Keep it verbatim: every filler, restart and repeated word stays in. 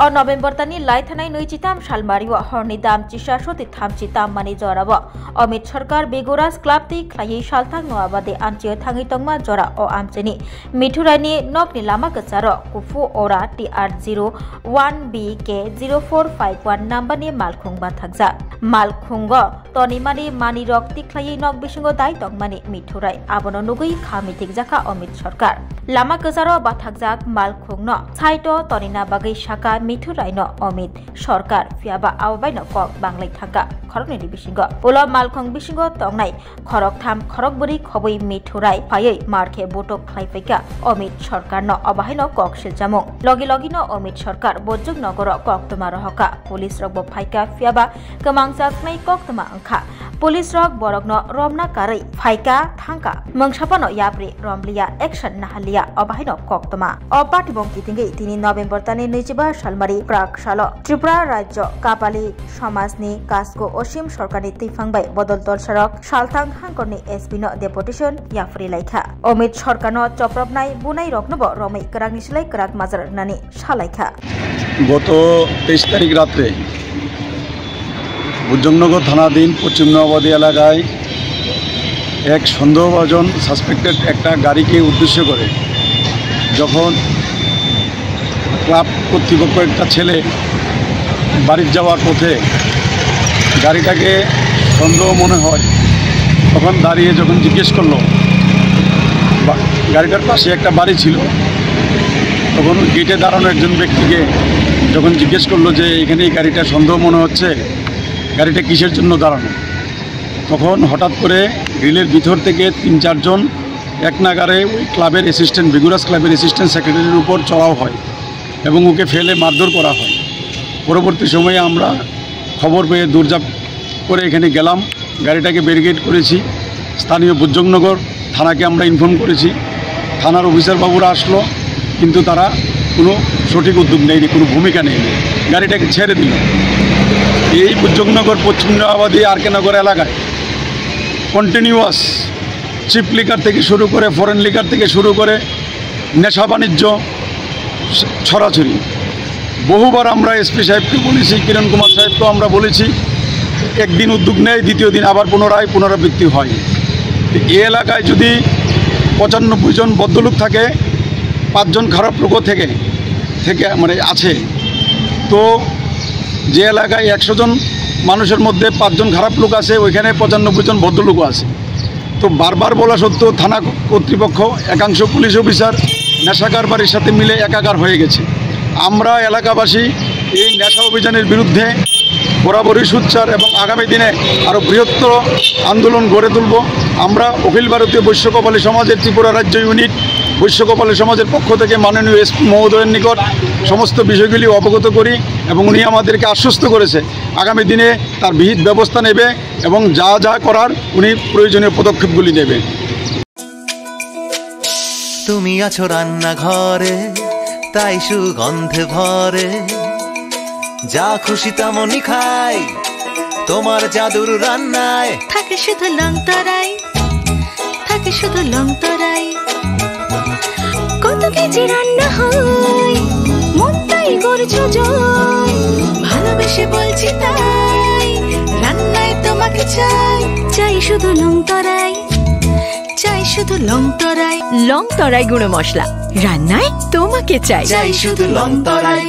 O November tani lai thanai nwichitam salmario horni dam chisa soti thamchi tammani jorao Amit Sarkar Beguraj Club twi khlaiwi salthang Noabadi amchio thangwi tongma jora o amchini Mithurai ni nokni lama kwcharo Kufu Ora T R zero one B K zero four five one number ni malkhung bathakjak. Malkhungo tonimani manwirok tikhlaiwi nok bisingo dai tongmani Mithurai abono nugwi kha mitikjakha Amit Sarkar. Lama kwcharo bathakjak malkhungno side o tonina bagwi saka Mithurai no Amit Sarkar, phiyaba abo baino kok banglai thangkha khoroknwi ni bisingo. Ulo malkhung bisingo tongnai khoroktham khorokbwrwi khobwi Mithurai phaiwi markhe butok khlai phaikha Amit Sarkar no, obo haino kok siljamung. Logi logi no Amit Sarkar Bojong Nogoro koktwma rohorkha, police rok bo phaikha, phiyaba kwmang chaknai koktwma wngkha. Police rok borokno romna karwi phaikha thangkha, mungsa phano yapri romliya, action naharliya, obo haino koktwma. O patibong kitingwi tini November tani nwichiba salmari prak salo Tripura rajyo Kapali somajni Kasko Osim Sarkarni twiphang bai Bodol Tolsarok salthang hangkorni S P no deputation yapri laikha. Amit Sarkarno chopropnai bunai roknobo romwi kwrakni slai kwrak majra rwnani salaikha. গত তেইশ তারিখ রাত্রে বুজংনগর থানাধীন পশ্চিম নওয়াবাদী এলাকায় এক সন্দেহভাজন সাসপেক্টেড একটা গাড়িকে উদ্দেশ্য করে যখন ক্লাব কর্তৃপক্ষ একটা ছেলে বাড়ির যাওয়ার পথে গাড়িটাকে সন্দেহ মনে হয়, তখন দাঁড়িয়ে যখন জিজ্ঞেস করলো, বা-, গাড়িটার পাশে একটা বাড়ি ছিল, তখন গেটে দাঁড়ানো একজন ব্যক্তিকে যখন জিজ্ঞেস করলো যে, "এখানে এই গাড়িটা সন্দেহ মনে হচ্ছে, গাড়িটা কিসের জন্য দাঁড়ানো?" তখন হঠাৎ করে গ্রিলের ভিতর থেকে তিন চারজন এক নাগাড়ে ওই ক্লাবের অ্যাসিস্ট্যান্ট, বিগুরাস ক্লাবের অ্যাসিস্ট্যান্ট সেক্রেটারির উপর চড়াও হয় এবং ওকে ফেলে মারধর করা হয়। পরবর্তী সময়ে আমরা খবর পেয়ে দৌড়ঝাঁপ করে এখানে গেলাম, গাড়িটাকে ব্যারিকেড করেছি। স্থানীয় বুজংনগর থানাকে আমরা ইনফর্ম করেছি, থানার অফিসার বাবুরা আসলো, কিন্তু তারা কোনো সঠিক উদ্যোগ নেয়নি, কোনো ভূমিকা নেয়নি, গাড়িটাকে ছেড়ে দিল। এই বুজংনগর পশ্চিম নওয়াবাদী আর কে নগর এলাকায় কন্টিনিউয়াস চিপ লিকার থেকে শুরু করে, ফরেন লিকার থেকে শুরু করে নেশা বাণিজ্য ছ-, ছড়াছড়ি। বহুবার আমরা এসপি সাহেবকে বলেছি, কিরণ কুমার সাহেবকেও আমরা বলেছি, একদিন উদ্যোগ নেয়, দ্বিতীয় দিন আবার পুনরায় পুনরাবৃত্তি হয়। তো এই এলাকায় যদি পঁচানব্বই জন ভদ্রলোক থাকে, পাঁচজন খারাপ লোকও থেকে, থেকে মানে আছে, তো যে এলাকায় একশো জন মানুষের মধ্যে পাঁচজন খারাপ লোক আছে, ওইখানে পঁচানব্বই জন ভদ্রলোকও আছে। তো বারবার বলা সত্ত্বেও থানা কর্তৃপক্ষ, একাংশ পুলিশ অফিসার নেশা কারবারির সাথে মিলে একাকার হয়ে গেছে। আমরা এলাকাবাসী এই নেশা অভিযানের বিরুদ্ধে বরাবরই সোচ্চার এবং আগামী দিনে আরও বৃহত্তর আন্দোলন গড়ে তুলব। আমরা অখিল ভারতীয় বৈশ্য কপালী সমাজের ত্রিপুরা রাজ্য ইউনিট বৈশ্য কপালী সমাজের পক্ষ থেকে মাননীয় এসপি মহোদয়ের নিকট সমস্ত বিষয়গুলি অবগত করি এবং উনি আমাদেরকে আশ্বস্ত করেছে আগামী দিনে তার বিহিত ব্যবস্থা নেবে এবং যা যা করার উনি প্রয়োজনীয় পদক্ষেপগুলি নেবে। তুমি আছো রান্নাঘরে, তাই সুগন্ধে ভরে, যা খুশি তেমনই খাই তোমার জাদুর রান্নায়। থাকে শুধু লং তরাই, থাকে শুধু লং তরাই। কত কেজি রান্না হয়, মনটাই করছো জয়। ভালোবেসে বলছি তাই, রান্নায় তোমাকে চাই। চাই শুধু লং তরাই, চাই শুধু লং তরাই। লং তরাই গুঁড়ো মশলা, রান্নায় তোমাকে চাই। চাই শুধু লং তরাই।